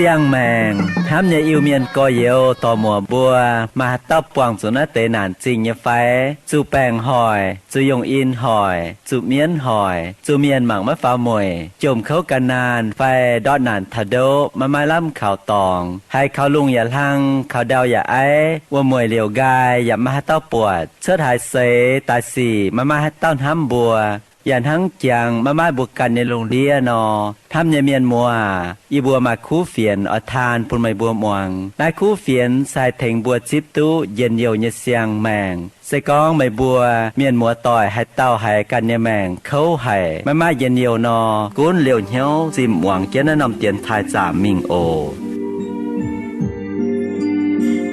Siang-maengc hnamv nyei Iu-Mienh gorx-youz dorc-muoc mbuo, maaih haaix dauh buangh zuqc naaiv deix naanc zingh nyei fai? Zuqc baengc hoic, zuqc yongh in hoic, zuqc mienv hoic, zuqc mienh mangc maiv faaux mueic, jomc kouv gan naanh fai ndortv naanc taux ndoqv maiv maaih lamh kaux dorngx, haiz kaux lungh yaac hlang, kaux ndau yaac aiv, wuom-mueic liouc nqaai yaac maiv maaih haaix dauh buatc, cuotv haaix seix daaih sic maiv maaih haaix dauh hnamv mbuo. Yaac hnangv jangx maiv maaih mbuo ganh nyei lungh ndiev nor, hnamv nyei mienh muoz, yie mbuo maaih kuv fienx oix taan bun meih mbuo muangx. Naaiv kuv fienx se haih tengx mbuo zipv duqv njien-youh nyei siang-maengc. Se gorngv meih mbuo mienh muoz-doic haaix dauh haiz ganh nyei maengc kouv haic, maiv maaih njien-youh nor, gunv liouh hnyouv zimh muangx jienv naaiv norm dienx taaih zaamc mingh oc.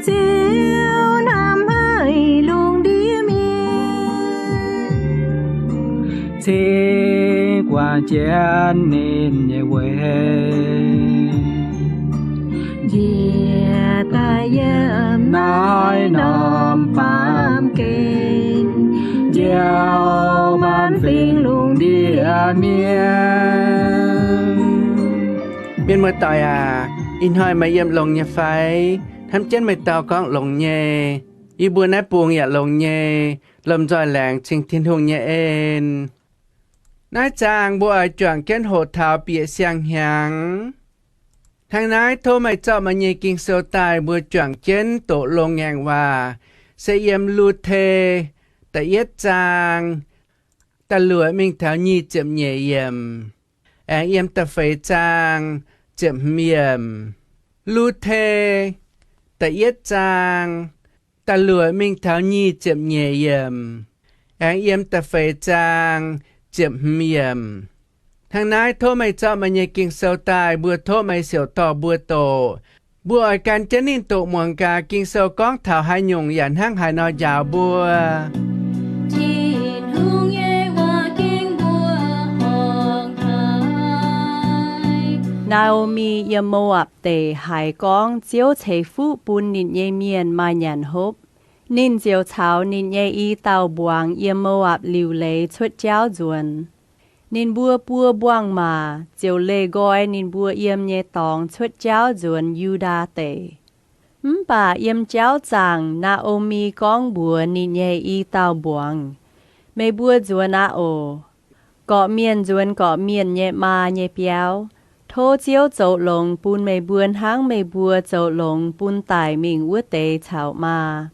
Ziouv hnamv haic lungh ndiev mienh, cingx guangc jienv ninh nyei weic, njiec daaih yiem naaiv norm baamh gen, njoux maanc fingx lungh ndiev mienh. Mienh muoz-doic aac, ih hnoi meih yiem longx nyei fai? Hnamv jienv meih dau gorngv longx nyei. Yie mbuo naaiv bung yaac longx nyei, lomh nzoih laengz cing Tin-Hungh nyei en. Naaiv zaang mbuo oix juangc jienv hoqc taux bieqc siang-hnyangx. Hnangv naaiv tov meih zorqv meih nyei Ging-Sou daaih mbuo juangc jienv doqc longx ngaengc waac, se yiem Lu^te da'yietv zaang da'luoqc mingh taux nyic ziepc nyeic yiemc, aengx yiem da'feix zaang ziepc hmz yiemc. Lu^te da'yietv zaang da'luoqc mingh taux nyic ziepc nyeic yiemc, aengx yiem da'feix zaang ziepc hmz yiemc. Hnangv naaiv tov meih zorqv meih nyei Ging-Sou daaih mbuo tov meih siouc dorh mbuo doqc. Mbuo oix gan jienv ninh doqc muangx gaax Ging-Sou gorngv taux haaix nyungc yaac hnangv haaix nor njaaux mbuo. Tin-Hungh nyei waac ging mbuo horngc haic. Naa^o^mi yiem Mo^apc Deic haiz gorngv Ziouv ceix fuqv bun ninh nyei mienh maaih nyanc hopv, ninh ziouc caux ninh nyei i dauh mbuangz yiem Mo^apc liuc leiz cuotv jauv nzuonx. Ninh mbuo buo mbuangz-maac ziouc leih nqoi ninh mbuo yiem nyei dorngx cuotv jauv nzuonx Yu^ndaa Deic. Mv baac yiem jauv zaangc Naa^o^mi gorngv mbuox ninh nyei i dauh mbuangz, Meih mbuo nzuonx aqv oc. Gorqv-mienh nzuonx gorqv-mienh nyei maa nyei biauv. Tov Ziouv zoux longx bun meih mbuo hnangv meih mbuo zoux longx bun daic mingh wuov deix caux maa.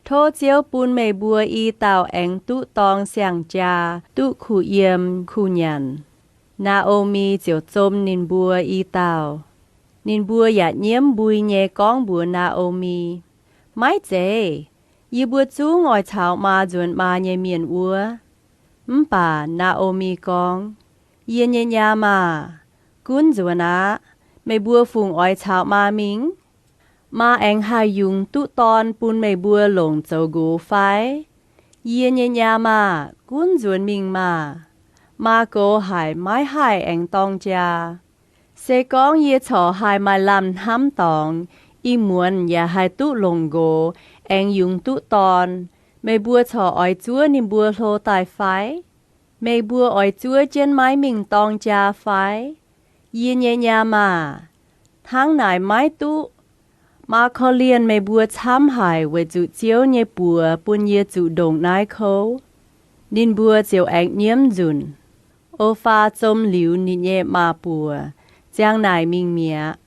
Tov Ziouv bun meih mbuo i dauh aengx duqv dorng siang-jaa, duqv kuh yiem kuh nyanc. Naa^o^mi ziouc zom ninh mbuo i dauh. Ninh mbuo yaac nyiemv mbui nyei gorngv mbuox Naa^o^mi, Maiv zeiz. Yie mbuo zungv oix caux maa nzuonx maa nyei mienh wuov. Mv baac Naa^o^mi gorngv, Yie nyei nyaam aah! Gunv nzuonx aqv. Meih mbuo fungc oix caux maa mingh? Maa aengx haih yungz duqv dorn bun meih mbuo longc zoux nqox fai? Yie nyei nyaam aah! Gunv nzuonx mingh maah! Maa gox haic maiv haih aengx dorng jaa. Se gorngv yie corc haih maaih lamh hnamv dorngx, ih muonz yaac haih duqv longc nqox aengx yungz duqv dorn, meih mbuo corc oix zuov ninh mbuo hlo daaih fai? Meih mbuo oix zuov jienv maiv mingh dorng jaa fai? Yie nyei nyaam aah! Hnangv naaic maiv duqv. Maa korv-lienh meih mbuo camv haic weic zuqc Ziouv nyei buoz bun yie zuqc ndongc naaiv kouv. Ninh mbuo ziouc aengx nyiemv nzunc. O^faa zom liuz ninh nyei maa-buoc, ziang naaic mingh mi'aqv.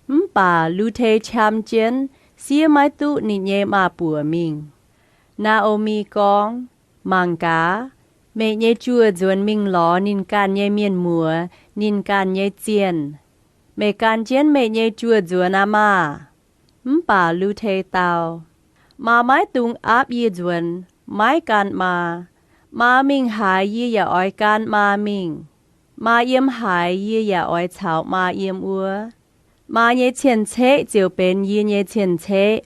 Mv baac Lu^te qam jienv, siev maiv duqv ninh nyei maa-buoc mingh. Naa^o^mi gorngv, Mangc gaax, meih nyei juoz nzuonx mingh lorz ninh ganh nyei mienh muoz, ninh ganh nyei zienh. Meih gan jienv meih nyei juoz nzuonx aqv maah! Mv baac Lu^te dau, Maa maiv dungx aapv yie nzuonx, maiv gan maa. Maa mingh haaix yie yaac oix gan maa mingh. Maa yiem haaix yie yaac oix caux maa yiem wuov. Maa nyei cien-ceqv ziouc benx yie nyei cien-ceqv.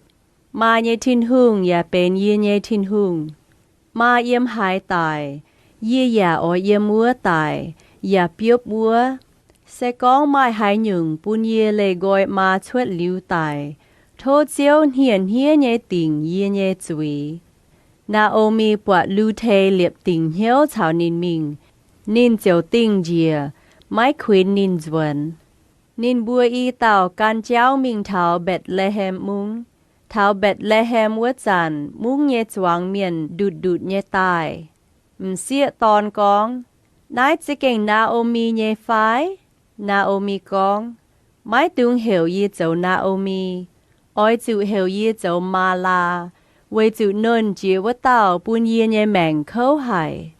Maa nyei Tin-Hungh yaac benx yie nyei Tin-Hungh. Maa yiem haaix daic, yie yaac oix yiem wuov daic, yaac biopv wuov. Se gorngv maaih haaix nyungc bun yie leih nqoi maa cuotv liuz daic, tov Ziouv hniev-hniev nyei dingc yie nyei zuiz. Naa^o^mi buatc Lu^te liepc dingc hnyouv caux ninh mingh, ninh ziouc dingh njiec, maiv kuinx ninh nzuonx. Ninh mbuo i dauh gan jauv mingh taux Mbetc^le^hem Mungv. Taux Mbetc^le^hem wuov zanc, mungv nyei zuangx mienh ndutc-ndutc nyei daaih. M'sieqv dorn gorngv, Naaiv za'gengh Naa^o^mi nyei fai? Naa^o^mi gorngv, Maiv dungx heuc yie zoux Naa^o^mi. Oix zuqc heuc yie zoux Maalaa, weic zuqc Nernh Jiex wuov dauh bun yie nyei maengc kouv haic.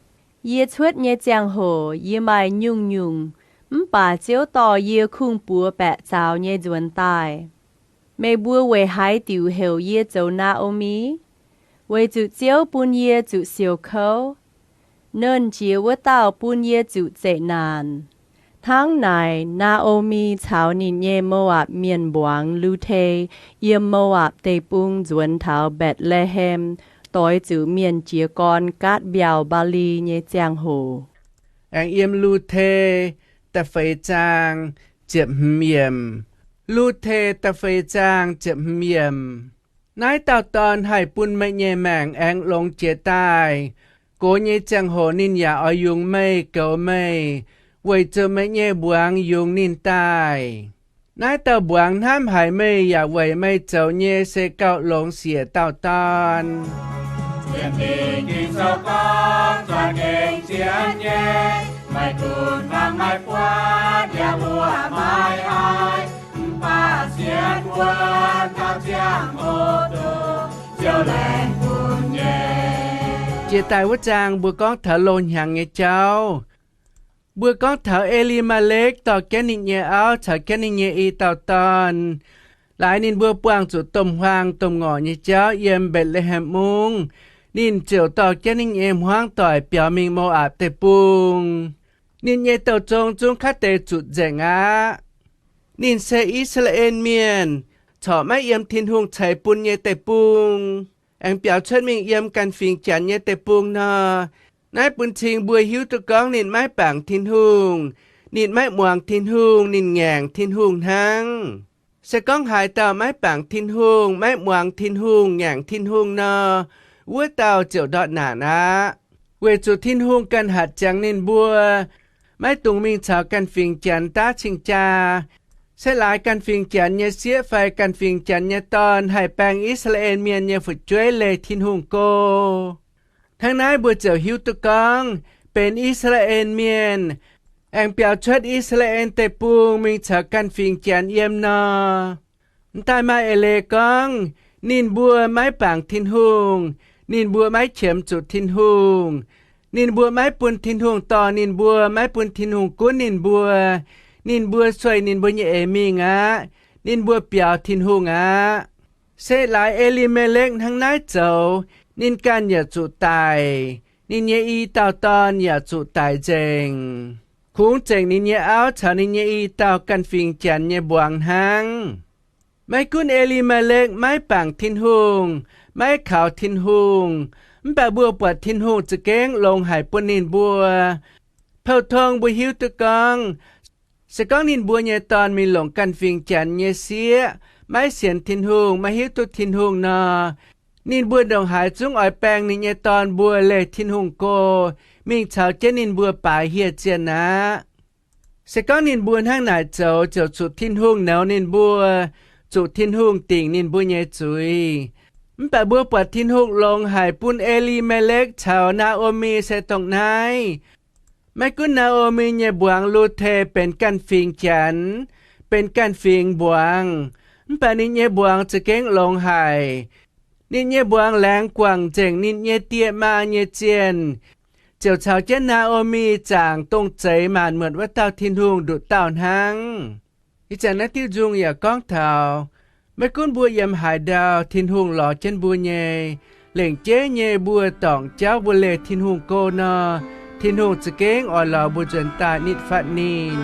Yie cuotv nyei ziangh hoc yie maaih nyungc-nyungc, mv baac Ziouv dorh yie kungx-buoz baeqc zaux nyei nzuonx daaih. Meih mbuo weic haaix diuc heuc yie zoux Naa^o^mi? Weic zuqc Ziouv bun yie zuqc siouc kouv. Nernh Jiex wuov dauh bun yie zuqc zeqc naanc. Hnangv naaic, Naa^o^mi caux ninh nyei Mo^apc mienh mbuangz Lu^te yiem Mo^apc Deic-Bung nzuonx taux Mbetc^le^hem, doix zuqc mienh jiez gorn gaatv mbiauh mbaa^li nyei ziangh hoc. Aengx yiem Lu^te da'feix zaang ziepc hmz yiemc. Lu^te da'feix zaang ziepc hmz yiemc. Naaiv dauh dorn haih bun meih nyei maengc aengx longx jiex daaih. Gox nyei ziangh hoc ninh yaac oix yungz meih, goux meih, weic zuqc meih nyei mbuangz yungz ninh daaih. Naaiv dauh mbuangz hnamv haic meih yaac weic meih zoux nyei se gauh longx siec dauh dorn. Jiex daaih wuov zaang mbuo gorngv taux loz-hnyangx nyei jauv. Mbuo gorngv taux E^li^maa^lekv dorh jienv ninh nyei auv caux jienv ninh nyei i dauh dorn, laaix ninh mbuo buangh zuqc domh huaang domh ngorc nyei jauv yiem Mbetc^le^hem Mungv. Ninh ziouc dorh jienv ninh nyei hmuangv doic biaux mingh Mo^apc Deic-Bung. Ninh nyei douh zong zungv kaav deix zuqc nzengc aqv. Ninh se I^saa^laa^en Mienh, corc maiv yiem Tin-Hungh ceix bun nyei deic-bung, aengx biaux cuotv mingh yiem ganh fingx Janx nyei deic-bung nor. Naaiv bun cing mbuo hiuv duqv gorngv ninh maiv bangc Tin-Hungh, ninh maiv muangx Tin-Hungh, ninh ngaengc Tin-Hungh hnangv. Se gorngv haaix dauh maiv bangc Tin-Hungh, maiv muangx Tin-Hungh, ngaengc Tin-Hungh nor, wuov dauh ziouc ndortv naanc aqv. Weic zuqc Tin-Hungh ganh hatc ziangx ninh mbuo, maiv dungx mingh caux ganh fingx Janx daav cing-jaa. Se laaix ganh fingx Janx nyei sieqv fai ganh fingx Janx nyei dorn haih baeng I^saa^laa^en Mienh nyei fu'jueiv leih Tin-Hungh go. Hnangv naaiv mbuo ziouc hiuv duqv gorngv benx I^saa^laa^en Mienh, aengx biaux cuotv I^saa^laa^en Deic-Bung mingh caux ganh fingx Janx yiem nor. M'daaih maaih eix leiz gorngv, ninh mbuo maiv bangc Tin-Hungh, ninh mbuo maiv qiemx zuqc Tin-Hungh. Ninh mbuo maiv bun Tin-Hungh dorh ninh mbuo, maiv bun Tin-Hungh gunv ninh mbuo. Ninh mbuo sueih ninh mbuo nyei eix mingh aqv. Ninh mbuo biaux Tin-Hungh aqv. Se laaix E^li^me^lekv hnangv naaiv zoux, ninh ganh yaac zuqc daic, ninh nyei i dauh dorn yaac zuqc daic nzengc. Kungx zengc ninh nyei auv caux ninh nyei i dauh ganh fingx Janx nyei mbuangz hnangv. Maiv gunv E^li^me^lekv maiv bangc Tin-Hungh, maiv kaux Tin-Hungh, mv baac mbuo buatc Tin-Hungh za'gengh longx haic bun ninh mbuo. Pou-tong mbuo hiuv duqv gorngv, se gorngv ninh mbuo nyei dorn mingh longc ganh fingx Janx nyei sieqv, maiv sienx Tin-Hungh, maiv hiuv duqv Tin-Hungh nor, ninh mbuo ndongc haaix zungv oix baeng ninh nyei dorn mbuo leih Tin-Hungh go, mingh caux jienv ninh mbuo baaix hieh zienh aqv. Se gorngv ninh mbuo hnangv naaic zoux, ziouc zuqc Tin-Hungh nouz ninh mbuo, zuqc Tin-Hungh dingc ninh mbuo nyei zuiz. Mv baac mbuo buatc Tin-Hungh longx haic bun E^li^me^lekv caux Naa^o^mi se dongh naaiv. Maiv gunv Naa^o^mi nyei mbuangz Lu^te benx ganh fingx Janx, benx ganh fingx mbuangz, mv baac ninh nyei mbuangz za'gengh longx haic. Ninh nyei mbuangz laengz guangc nzengc ninh nyei die maa nyei zienh, ziouc caux jienv Naa^o^mi zaangc dongh zeix maanc muotc wuov dauh Tin-Hungh nduqc dauh hnangv. Ih zanc naaiv diuh nzung yaac gorngv taux, maiv gunv mbuo yiem haaix ndau, Tin-Hungh lorz jienv mbuo nyei. Lengc jeiv nyei mbuo dorngc jauv mbuo leih Tin-Hungh go nor, Tin-Hungh za'gengh oix lorz mbuo nzuonx daaih nitv fatv ninh.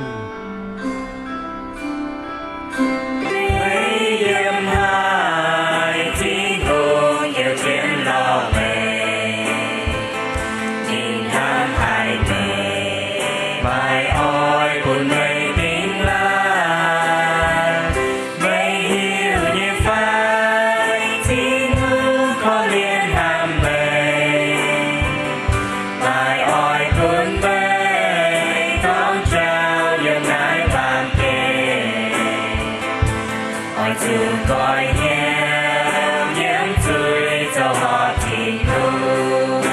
Zuqc nqoi hnyouv yiem zuiz zoux horpc Tin-Hungh.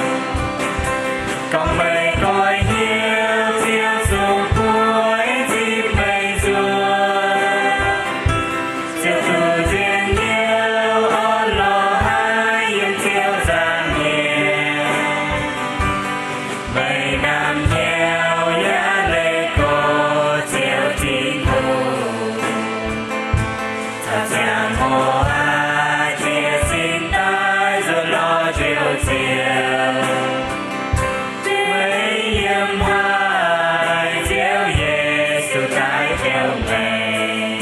Gorngv meih nqoi hnyouv Ziouv zungv bueix nzipc meih nzuonx. Ziouv duqv nziex hnyouv orn-lorqc haiv yiem Ziouv nzangc nyeic. Meih namx hnyouv yaac leih gorx Ziouv Tin-Hungh. Caux ziangh hoc aqv jiez sin daaih nzuonx lorz Njoux Ziouv. Meih yiem haic Ziouv Yesu daaih taux meih.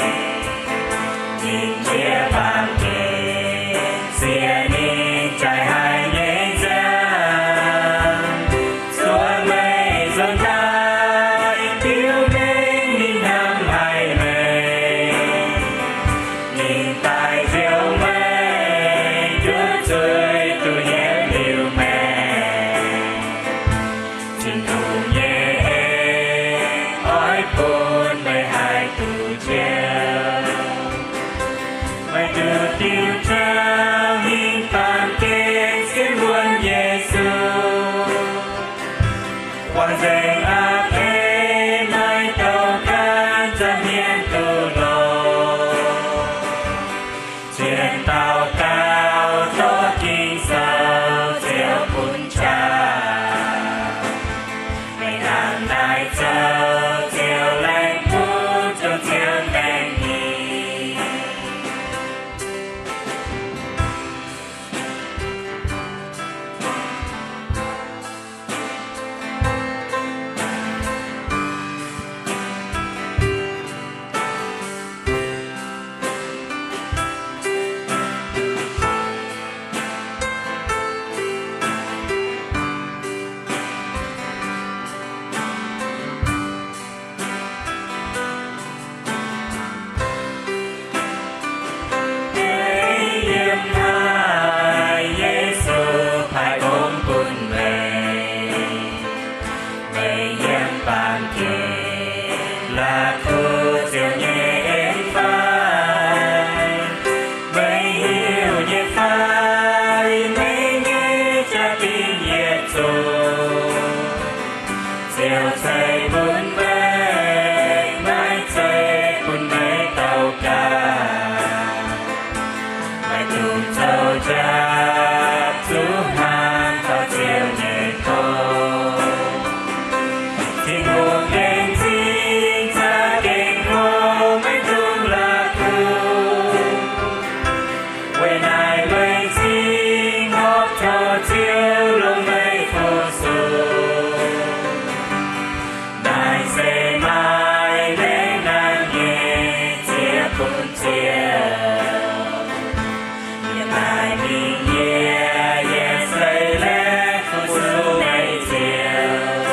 Ninh njiec baamh gen, siec ninh jaaix haic nyei nziaamv, zuov meih nzuonx daaih biux mengh ninh hnamv haic meih. Ninh daaih njoux meih, njuov zuiz duqv yietv liuz maengc. Tin-Hungh nyei en oix bun meih haih duqv njoux. Meih duqv diuh jauv hingh baamh gen sienx wuonx Yesu. Wangc nzengc aqv ei, meih douc ganh nza'hmien duqv longx. Cien dauh gauh doqc Ging-Sou, Ziouv bun qaqv. Meih nangc naaiv zoux, Ziouv laengz bun dongh Ziouv laengz nyei. Meih yiem naaiv, Yesu paaiv gomv bun meih. Meih yiem baamh gen la'kuqv Ziouv nyei en fai? Meih hiuv nyei fai meih nyei jaa-dingh yietc zungv Ziouv ceix bun meih, maiv zeiz bun meih douc ganh? Meih dungx zoux jaax zuqc hnangv taux Ziouv nyei kouv. Tin-Hungh nyei m'zing za'gengh hlo, maiv dungx la'kuqv. Weic naaiv meih m'zing horpc tov Ziouv longc meih fu-sux. Naaiv se maaih maengc nangh nyei, ziex bun Ziouv. Yiem naaiv mingh yie, yie se laengz fu-sux meih Ziouv.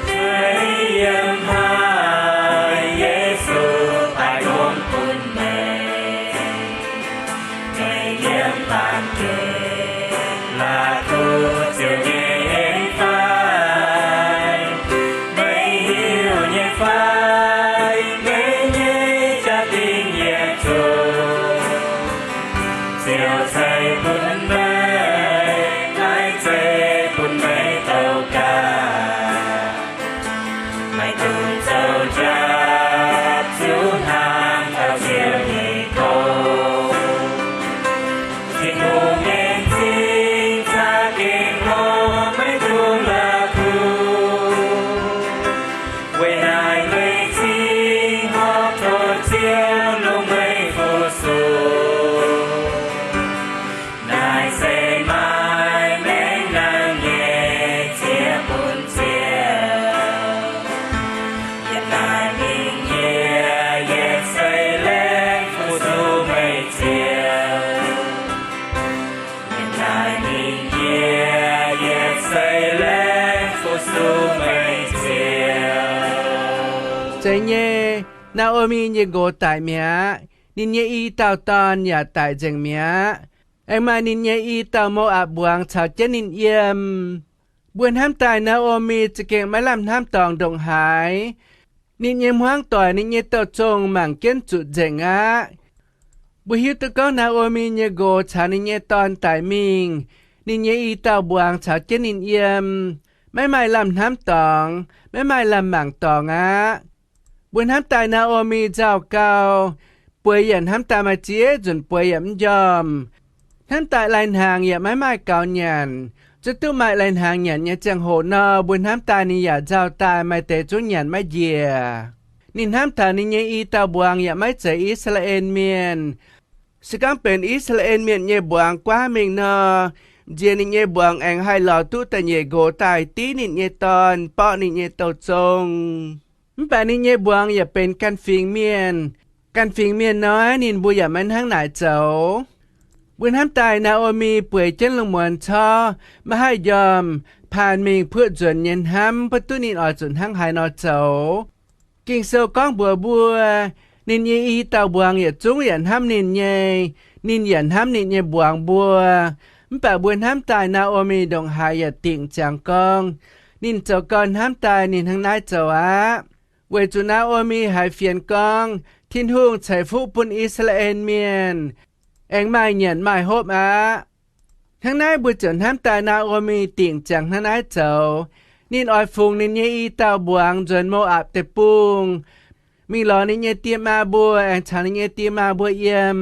Meih yiem haaix, Yesu paaiv gomv bun meih. Meih yiem baamh gen la'kuqv Ziouv nyei en fai? Meih hiuv nyei fai meih nyei jaa-dingh yietc zungv Ziouv ceix bun meih, maiv zeiz bun meih douc ganh? Meih dungx zoux jaax zuqc hnangv taux Ziouv nyei kouv. Tin-Hungh nyei m'zing za'gengh hlo, maiv dungx la'kuqv. Weic naaiv meih m'zing horpc tov Ziouv longc meih fu-sux. Naaiv se maaih maengc nangh nyei, ziex bun Ziouv. Yiem naaiv mingh yie, yie se laengz fu-sux meih Ziouv. Yiem naaiv mingh yie, yie se laengz fu-sux meih Ziouv. Zeiz nyei, Naa^o^mi nyei nqox daic mi'aqv. Ninh nyei i dauh dorn yaac daic nzengc mi'aqv. Aengx maaih ninh nyei i dauh Mo^apc muangx caux jienv ninh yiem. Mbuo hnamv daaih Naa^o^mi za'gengh maiv lamh hnamv dorngc ndongc haaix. Ninh nyei hmuangv doic, ninh nyei douh zong mangc jienv zuqc nzengc aqv. Mbuo hiuv duqv gorngv Naa^o^mi nyei nqox caux ninh nyei dorn daic mingh, ninh nyei i dauh mbuangz caux jienv ninh yiem, maiv maaih lamh hnamv dorngx, maiv maaih lamh mangc dorngx aqv. Mbuo hnamv daaih Naa^o^mi nzauh gau, bueix yaac hnamv daaih maaih ziex nzunc bueix yaac mv njormh. Hnamv daaih lai-hnaangx yaac maiv maaih gaux nyanc. Zuqc duqv maaih lai-hnaangx nyanc nyei ziangh hoc nor, mbuo hnamv daaih ninh yaac nzauh daaih, maaih deix zungv nyanc maiv njiec. Ninh hnamv taux ninh nyei i dauh mbuangz yaac maiv zeiz I^saa^laa^en Mienh. Se gorngv benx I^saa^laa^en Mienh nyei mbuangz guaav mingh nor, nziex ninh nyei mbuangz aengx haih lorz duqv da'nyeic nqox daaih div ninh nyei dorn, borqv ninh nyei douh zong. Mv baac ninh nyei mbuangz yaac benx ganh fingx mienh. Ganh fingx mienh nor, ninh mbuo yaac maiv hnangv naaic zoux. Mbuo hnamv daaih Naa^o^mi bueix jienv lungh muonz corc maiv haih njormh, paanh mingh puoqv nzuonx nyei hnamv, maiv duqv ninh oix zuqc hnangv haaix nor zoux. Ging-Sou gorngv mbuox mbuo, ninh nyei i dauh mbuangz yietc zungv yaac hnamv ninh nyei, ninh yaac hnamv ninh nyei mbuangz mbuo. Mv baac mbuo hnamv daaih Naa^o^mi ndongc haaix yaac dingc ziangx gorngv, ninh zoux gau hnamv daaih ninh hnangv naaiv zoux aqv. Weic zuqc Naa^o^mi haiz fienx gorngv Tin-Hungh ceix fuqv bun I^saa^laa^en Mienh, aengx maaih nyanc maaih hopv aqv. Hnangv naaiv mbuo ziouc hnamv daaih Naa^o^mi dingc ziangx hnangv naaiv zoux. Ninh oix fungx ninh nyei i dauh mbuangz nzuonx Mo^apc Deic-Bung, mingh lorz ninh nyei die maa mbuo, aengx caux ninh nyei die maa mbuo yiem,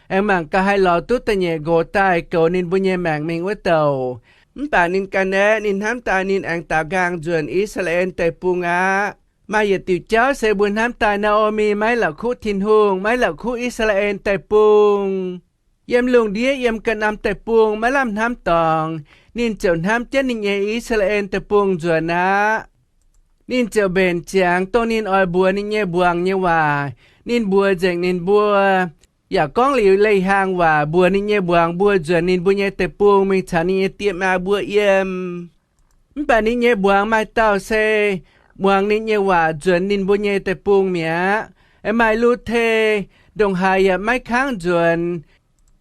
aengx mangc gaax haih lorz duqv da'nyeic nqox daaih goux ninh mbuo nyei maengc mingh wuov douc. Mv baac ninh ganh aeqv, ninh hnamv daaih ninh aengx daaux nqaang nzuonx I^saa^laa^en Deic-Bung aqv. Maaih yietc diuc jauv se mbuo hnamv daaih Naa^o^mi maiv la'kuqv Tin-Hungh, maiv la'kuqv I^saa^laa^en Deic-Bung. Yiem lungh ndiev yiem ga'naaiv deic-bung maiv lamh hnamv dorngx, ninh ziouc hnamv jienv ninh nyei I^saa^laa^en Deic-Bung nzuonx aqv. Ninh ziouc mbenc ziangx dongh ninh oix mbuox ninh nyei mbuangz nyei waac. Ninh mbuox nzengc ninh mbuo, yaac gorngv liuz leiz-hiaangx waac mbuox ninh nyei mbuangz mbuo nzuonx ninh mbuo nyei deic-bung mingh caux ninh nyei die maa mbuo yiem. Mv baac ninh nyei mbuangz maaih dauh se muangx ninh nyei waac nzuonx ninh mbuo nyei deic-bung mi'aqv. Aengx maaih Lu^te, ndongc haaix yaac maiv kangv nzuonx.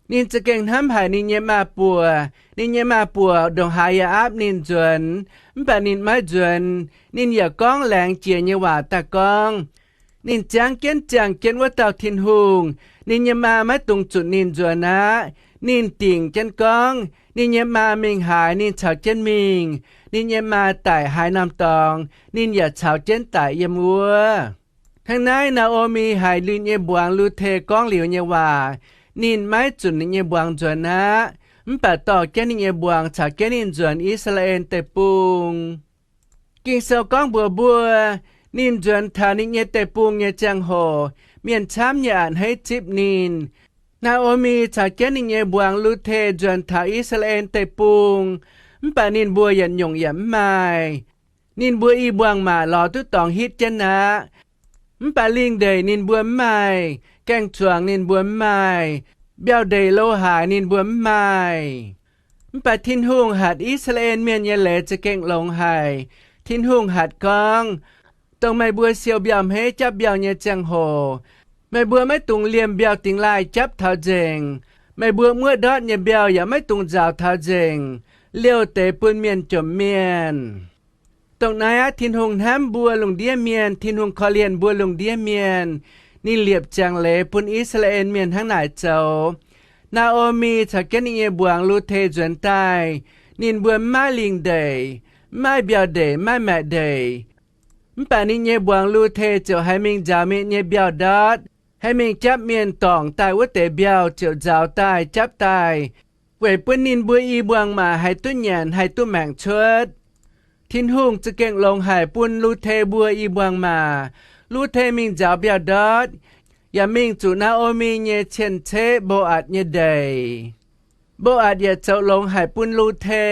Ninh za'gengh hnamv haic ninh nyei maa-buoc. Ninh nyei maa-buoc ndongc haaix yaac aapv ninh nzuonx, mv baac ninh maiv nzuonx. Ninh yaac gorngv laengz jiex nyei waac daaih gorngv, ninh ziangv jienv ziangh jienv wuov dauh Tin-Hungh. Ninh nyei maa maiv dungx zunc ninh nzuonx aqv. Ninh dingc jienv gorngv ninh nyei maa mingh haaix, ninh caux jienv mingh. Ninh nyei maa daic haaix norm dorngx, ninh yaac caux jienv daic yiem wuov. Hnangv naaiv, Naa^o^mi haiz ninh nyei mbuangz Lu^te gorngv liuz nyei waac, ninh maiv zunc ninh nyei mbuangz nzuonx aqv, mv baac dorh jienv ninh nyei mbuangz caux jienv ninh nzuonx I^saa^laa^en Deic-Bung. Ging-Sou gorngv mbuox mbuo, ninh nzuonx taux ninh nyei deic-bung nyei ziangh hoc, mienh camv nyei a'hneiv zipv ninh. Naa^o^mi caux jienv ninh nyei mbuangz Lu^te nzuonx taux I^saa^laa^en Deic-Bung, mv baac ninh mbuo yietc nyungc yaac mv maaih. Ninh mbuo i mbuangz-maac lorz duqv dorngx hitv jienv aqv. Mv baac lingh ndeic ninh mbuo mv maaih, gaeng-zuangx ninh mbuo mv maaih, mbiauh ndeic lo haaix ninh mbuo mv maaih. Mv baac Tin-Hungh hatc I^saa^laa^en Mienh nyei leiz za'gengh longx haic. Tin-Hungh hatc gorngv, dongh meih mbuo siou mbiauh hmeiv japv mbiauh nyei ziangh hoc, meih mbuo maiv dungx liemh mbiauh dingx laaih japv taux nzengc. Meih mbuo muoqv ndortv nyei mbiauh yaac maiv dungx nzaaux taux nzengc. Liouh deix bun mienh jomc mienh. Dongh naaiv aqv, Tin-Hungh hnamv mbuo lungh ndiev mienh. Tin-Hungh korv-lienh mbuo lungh ndiev mienh. Ninh liepc ziangx leiz bun I^saa^laa^en Mienh hnangv naaic zoux. Naa^o^mi caux jienv ninh nyei mbuangz Lu^te nzuonx daaih, ninh mbuo mv maaih lingh ndeic, mv maaih mbiauh ndeic, mv maaih maeqc ndeic. Mv baac ninh nyei mbuangz Lu^te ziouc haiz mingh nzaaux mienh nyei mbiauh ndortv, haiz mingh japv mienh dorngc daaih wuov deix mbiauh ziouc nzaaux daaih japv daaih, weic bun ninh mbuo i mbuangz-maac haih duqv nyanc, haih duqv maengc cuotv. Tin-Hungh za'gengh longx haic bun Lu^te mbuo i mbuangz-maac. Lu^te mingh nzaaux mbiauh ndortv, yaac mingh zuqc Naa^o^mi nyei cien-ceqv Mbo^atc nyei ndeic. Mbo^atc yaac zoux longx haic bun Lu^te.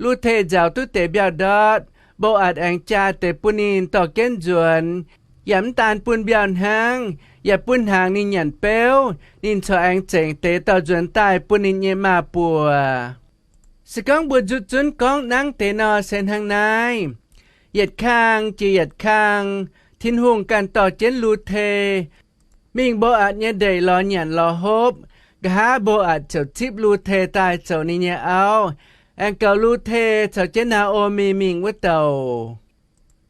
Lu^te nzaaux duqv deix mbiauh ndortv, Mbo^atc aengx jaa deix bun ninh dorh jienv nzuonx, yaac mv daan bun mbiauh hnangv, yaac bun hnaangx ninh nyanc beuv. Ninh corc aengx zengc deix dorh nzuonx daaih bun ninh nyei maa-buoc. Se gorngv mbuo nzutv zunv gorngv nangv deix nor se hnangv naaiv. Yietc kang jiex yietc kang, Tin-Hungh ganh dorh jienv Lu^te mingh Mbo^atc nyei ndeic lorz nyanc lorz hopv. Nqa'haav Mbo^atc ziouc zipv Lu^te daaih zoux ninh nyei auv, aengx goux Lu^te caux jienv Naa^o^mi mingh wuov douc.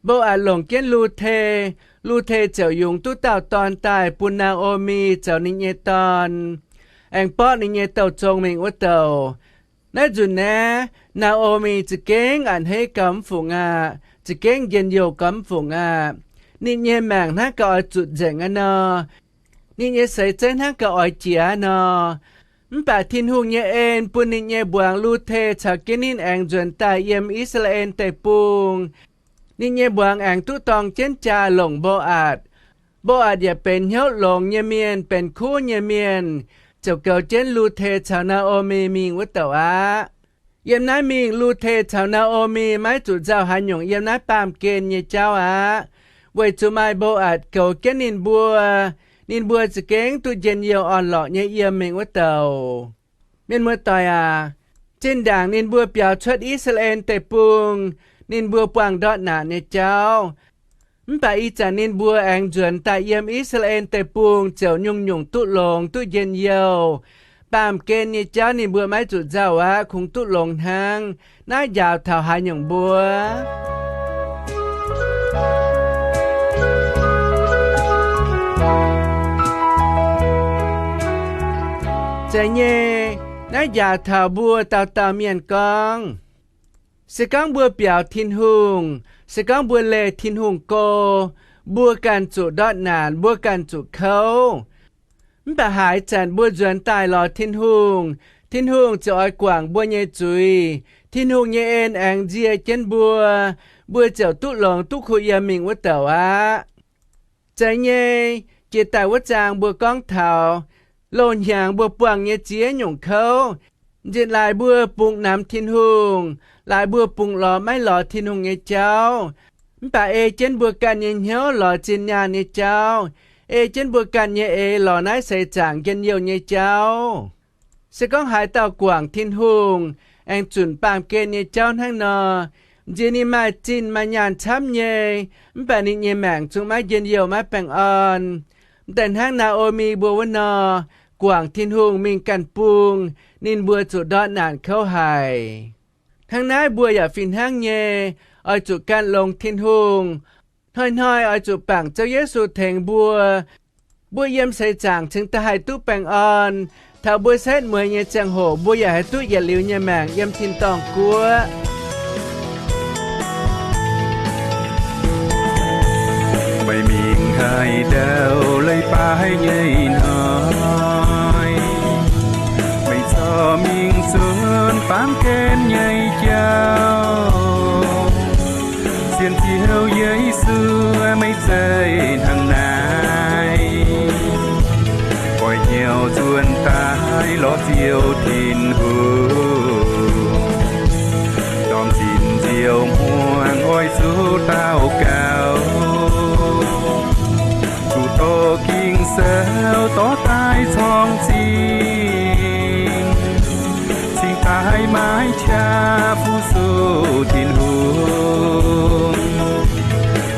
Mbo^atc longc jienv Lu^te. Lu^te ziouc yungz duqv dauh dorn daaih bun Naa^o^mi zoux ninh nyei dorn, aengx borqv ninh nyei douh zong mingh wuov douc. Naaiv nzunc naaiv, Naa^o^mi za'gengh a'hneiv gauh mv fungc aqv, za'gengh njien-youh gauh mv fungc aqv. Ninh nyei maengc hnangv gauh oix zutc nzengc aqv nor. Ninh nyei seix zeiv hnangv gauh oix jiex aqv nor. Mv baac Tin-Hungh nyei en bun ninh nyei mbuangz Lu^te caux jienv ninh aengx nzuonx daaih yiem I^saa^laa^en Deic-Bung. Ninh nyei mbuangz aengx duqv dorng jienv jaa longc Mbo^aatc. Mbo^aatc yaac benx hnyouv longx nyei mienh, benx kuv nyei mienh, ziouc goux jienv Lu^te caux Naa^o^mi mingh wuov douc aqv. Yiem naaiv mingh Lu^te caux Naa^o^mi maiv zuqc nzauh haaix nyungc yiem naaiv baamh gen nyei jauv aqv, weic zuqc maaih Mbo^aatc goux jienv ninh mbuo. Ninh mbuo za'gengh duqv njien-youh orn-lorqc nyei yiem mingh wuov douc. Mienh muoz-doic aac, zinh ndaangc ninh mbuo biaux cuotv I^saa^laa^en Deic-Bung, ninh mbuo buangh ndortv naanc nyei jauv. Mv baac ih zanc ninh mbuo aengx nzuonx daaih yiem I^saa^laa^en Deic-Bung ziouc nyungc-nyungc duqv longx duqv njien-youh. Baamh gen nyei jauv ninh mbuo maiv zuqc nzauh aqv, kungx duqv longx hnangv. Naaiv njaaux taux haaix nyungc mbuo? Zeiz nyei, naaiv njaaux taux mbuo dauh dauh mienh gorngv, se gorngv mbuo biaux Tin-Hungh, se gorngv mbuo leih Tin-Hungh go, mbuo ganh zuqc ndortv naanc, mbuo ganh zuqc kouv. Mv baac haaix zanc mbuo nzuonx daaih lorz Tin-Hungh, Tin-Hungh ziouc oix guangc mbuo nyei zuiz. Tin-Hungh nyei en aengx nzie jienv mbuo, mbuo ziouc duqv longx duqv kuh yiem mingh wuov douc aqv. Zeiz nyei, jiex daaih wuov zaang mbuo gorngv taux, loz hnyangx mbuo buangh nyei ziex nyungc kouv, nziex laaix mbuo bungx namx Tin-Hungh, laaix mbuo bungx lorz maiv lorz Tin-Hungh nyei jauv. Mv baac ei jienv mbuo ganh nyei hnyouv lorz zinh nyaanh nyei jauv, ei jienv mbuo ganh nyei eix lorz naaiv seix zaangc njien-youh nyei jauv. Se gorngv haaix dauh guangc Tin-Hungh, aengx zunc baamh gen nyei jauv hnangv nor, nziex ninh maaih zinh maaih nyaanh camv nyei, mv baac ninh nyei maengc zungv maiv njien-youh maiv baengh orn. Mv daaih hnangv Naa^o^mi mbuo wuov nor, guangc Tin-Hungh mingh ganh bung, ninh mbuo zuqc ndortv naanc kouv haic. Hnangv naaiv mbuo yaac fih hnangv nyei, oix zuqc gan longx Tin-Hungh. Hnoi-hnoi oix zuqc bangc Ziouv Yesu tengx mbuo, mbuo yiem seix zaangc cingx daaih haih duqv baengh orn. Taux mbuo setv mueiz nyei ziangh hoc mbuo yaac haih duqv yietc liuz nyei maengc yiem tin-dorngh guoqv. Meih mingh haaix ndau leiz-baaix nyei hnoi, meih corc mingh zuonx baamh gen nyei jauv. Sienx Ziouv Yesu, meih zeiz hnangv naaiv, oix hnyouv zuonx daaih lorz Ziouv Tin-Hungh. Ndorm zinh nziouv hmuangx oix zuqc daux gaux, zuqc doqc Ging-Sou dorh daaih corng zingh, cingx daaih maiv qaqv fu-sux Tin-Hungh,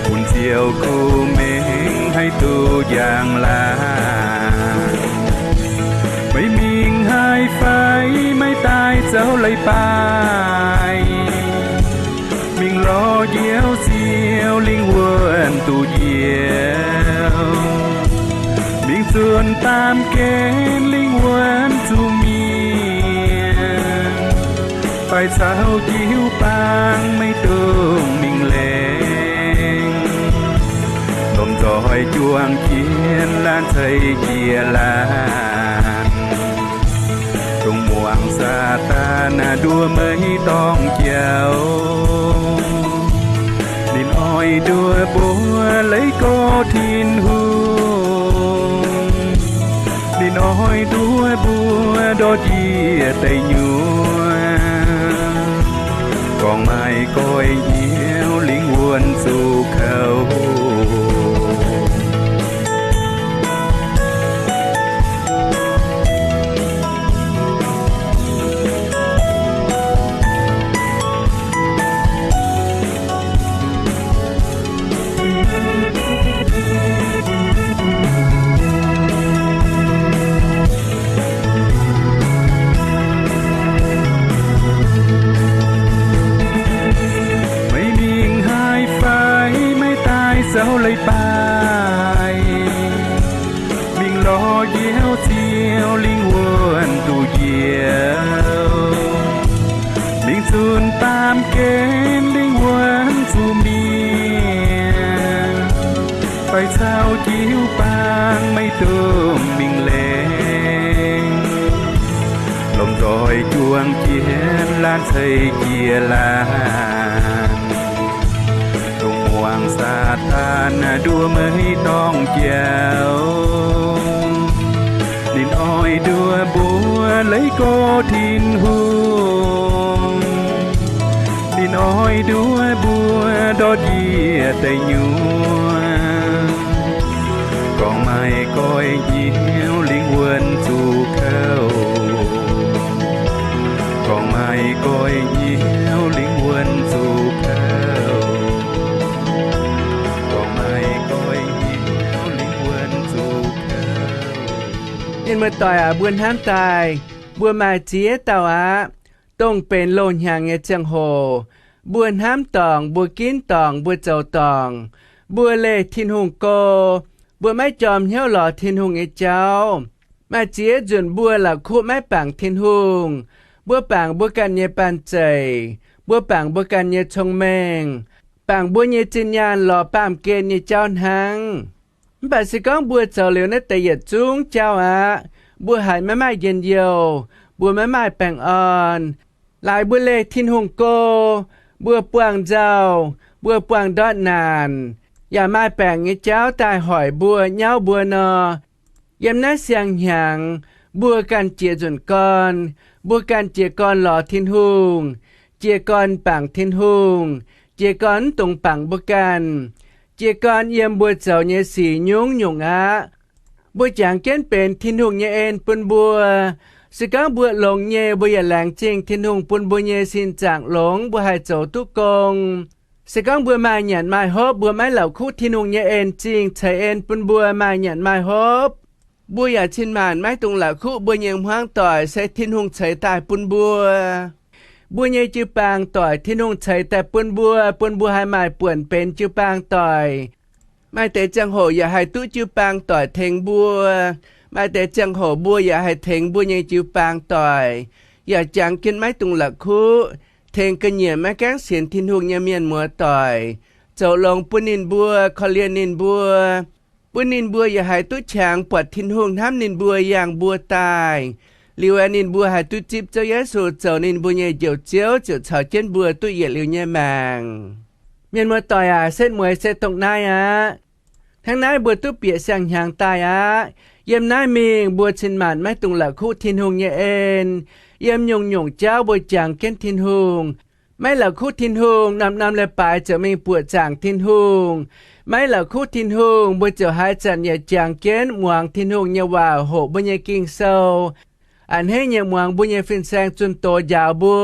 bun Ziouv kuh mengh haih duqv njang laangh. Meih mingh haaix fai maiv daaih zoux leiz-baaix, mingh lorz njoux Ziouv lingh wuonh duqv njoux, mingh zuonx baamh gen lingh wuonh zuqc mienh, daaih caux jiu-baang maiv dungx mingh laengz. Lomh nzoih juang jienv laanh ceix jiez laanh, dongh muangx Saadaan nduov meih dorngh jauv. Ninh oix nduov mbuo leiz gorx Tin-Hungh, ninh oix nduov mbuo ndortv njiec deic nyuoqc, gorngv maaih goiv hnyouv lingh wuonh zuqc kouv. Meih mingh haaix fai maiv daaih Nziouv Ziouv lingh wuonh duqv njiec, mingh zunc baamh gen lingh wuonh zuqc mienh, doix caux jiu-baang maiv dungx mingh lengc. Lomh nzoih juang jienv laanh ceix jiez laanh, dongh muangx Saadaan nduov maiv dorngc jauv. Ninh oix nduov mbuo leiz gorx Tin-Hungh. Ninh oix nduov mbuo ndortv yie deic nyuoqc. Gorngv maaih goiv hnyouv lingh wuonh zuqc kouv. Gorngv maaih goiv hnyouv lingh wuonh zuqc kouv. Gorngv maaih goiv hnyouv lingh wuonh zuqc kouv. Mienh muoz-doic aac, mbuo hnamv daaih, mbuo maaih ziex dauh aqv. Dongh benx loz-hnyangx nyei ziangh hoc, mbuo hnamv dorngc, mbuo ginv dorngc, mbuo zoux dorngc, mbuo leih Tin-Hungh go, mbuo maiv jorm hnyouv lorz Tin-Hungh nyei jauv. Maaih ziex nzunc mbuo la'kuqv maiv bangc Tin-Hungh. Mbuo bangc mbuo ganh nyei banh zeic, mbuo bangc mbuo ganh nyei cong-mengh, bangc mbuo nyei zinh nyaanh lorz baamh gen nyei jauv hnangv. Mv baac se gorngv mbuo zoux liuz naaiv deix yietc zungv jauv aqv, mbuo haiz maiv maaih njien-youh, mbuo maiv maaih baengh orn. Laaix mbuo leih Tin-Hungh go, mbuo buangh nzauh, mbuo buangh ndortv naanc, yaac maaih baengc nyei jauv daaih hoic mbuo, nyauv mbuo nor, yiem naaiv siang-hnyangx mbuo ganh jiez nzunc gorn, mbuo ganh jiez gorn lorz Tin-Hungh, jiez gorn bangc Tin-Hungh, jiez gorn mv dungx bangc mbuo ganh, jiez gorn yiem mbuo zoux nyei sic nyungc-nyungc aqv. Mbuo jangx jienv benx Tin-Hungh nyei en bun mbuo. Se gorngv mbuo longx nyei, mbuo yaac laengz zingh Tin-Hungh bun mbuo nyei sin zaangc longx, mbuo haih zoux duqv gong. Se gorngv mbuo maaih nyanc maaih hopv, mbuo maiv la'kuqv Tin-Hungh nyei en zingh ceix en bun mbuo maaih nyanc maaih hopv, mbuo yaac cin-maanc maiv dungx la'kuqv mbuo nyei hmuangv doic se Tin-Hungh ceix daaih bun mbuo. Mbuo nyei jiu-baang doic Tin-Hungh ceix daaih bun mbuo, bun mbuo haih maaih buonc benx jiu-baang doic. Maaih deix ziangh hoc yaac haih duqv jiu-baang doic tengx mbuo. Maaih deix ziangh hoc mbuo yaac haih tengx mbuo nyei jiu-baang doic. Yaac jangx jienv maiv dungx la'kuqv, tengx ga'nyiec maiv gaengh sienx Tin-Hungh nyei mienh muoz-doic, zoux longx bun ninh mbuo, korv-lienh ninh mbuo, bun ninh mbuo yaac haih duqv qangx buatc Tin-Hungh hnamv ninh mbuo, yangh mbuo daaih. Liuz aeqv, ninh mbuo haih duqv zipv Ziouv Yesu zoux ninh mbuo nyei Njoux Ziouv, ziouc caux jienv mbuo duqv yietc liuz nyei maengc. Mienh muoz-doic aac, setv mueiz se dongh naaiv aqv. Hnangv naaiv mbuo duqv bieqc siang-hnyangx daaih aqv. Yiem naaiv mingh mbuo cin-maanc maiv dungx la'kuqv Tin-Hungh nyei en. Yiem nyungc-nyungc jauv mbuo jangx jienv Tin-Hungh. Maiv la'kuqv Tin-Hungh, norm-norm leiz-baaix ziouc mingh buoqc zaangc Tin-Hungh. Maiv la'kuqv Tin-Hungh, mbuo ziouc haaix zanc yaac jangx jienv muangx Tin-Hungh nyei waac, hoqc mbuo nyei Ging-Sou, a'hneiv nyei muangx mbuo nyei fin-saeng zunh doz njaaux mbuo.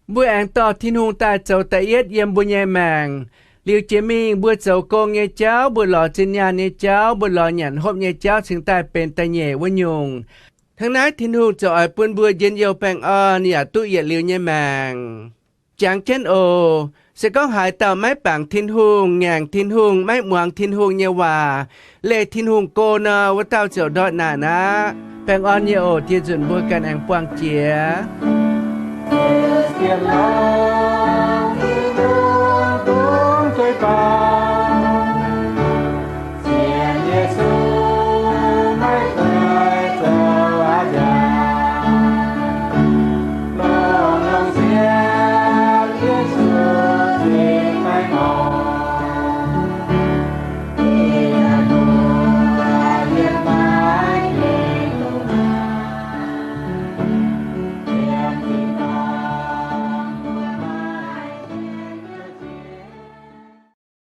Mbuo aengx dorh Tin-Hungh daaih zoux da'yietv yiem mbuo nyei maengc. Liuz jiex mingh mbuo zoux gong nyei jauv, mbuo lorz zinh nyaanh nyei jauv, mbuo lorz nyanc hopv nyei jauv cingx daaih benx da'nyeic wuov nyungc. Hnangv naaiv Tin-Hungh ziouc oix bun mbuo njien-youh baengh orn yaac duqv yietc liuz nyei maengc. Jangx jienv oc. Se gorngv haaix dauh maiv bangc Tin-Hungh, ngaengc Tin-Hungh, maiv muangx Tin-Hungh nyei waac, leih Tin-Hungh go nor, wuov dauh ziouc ndortv naanc aqv. Baengh orn nyei oc. Dieh nzunc mbuo ganh aengx buangh jiex.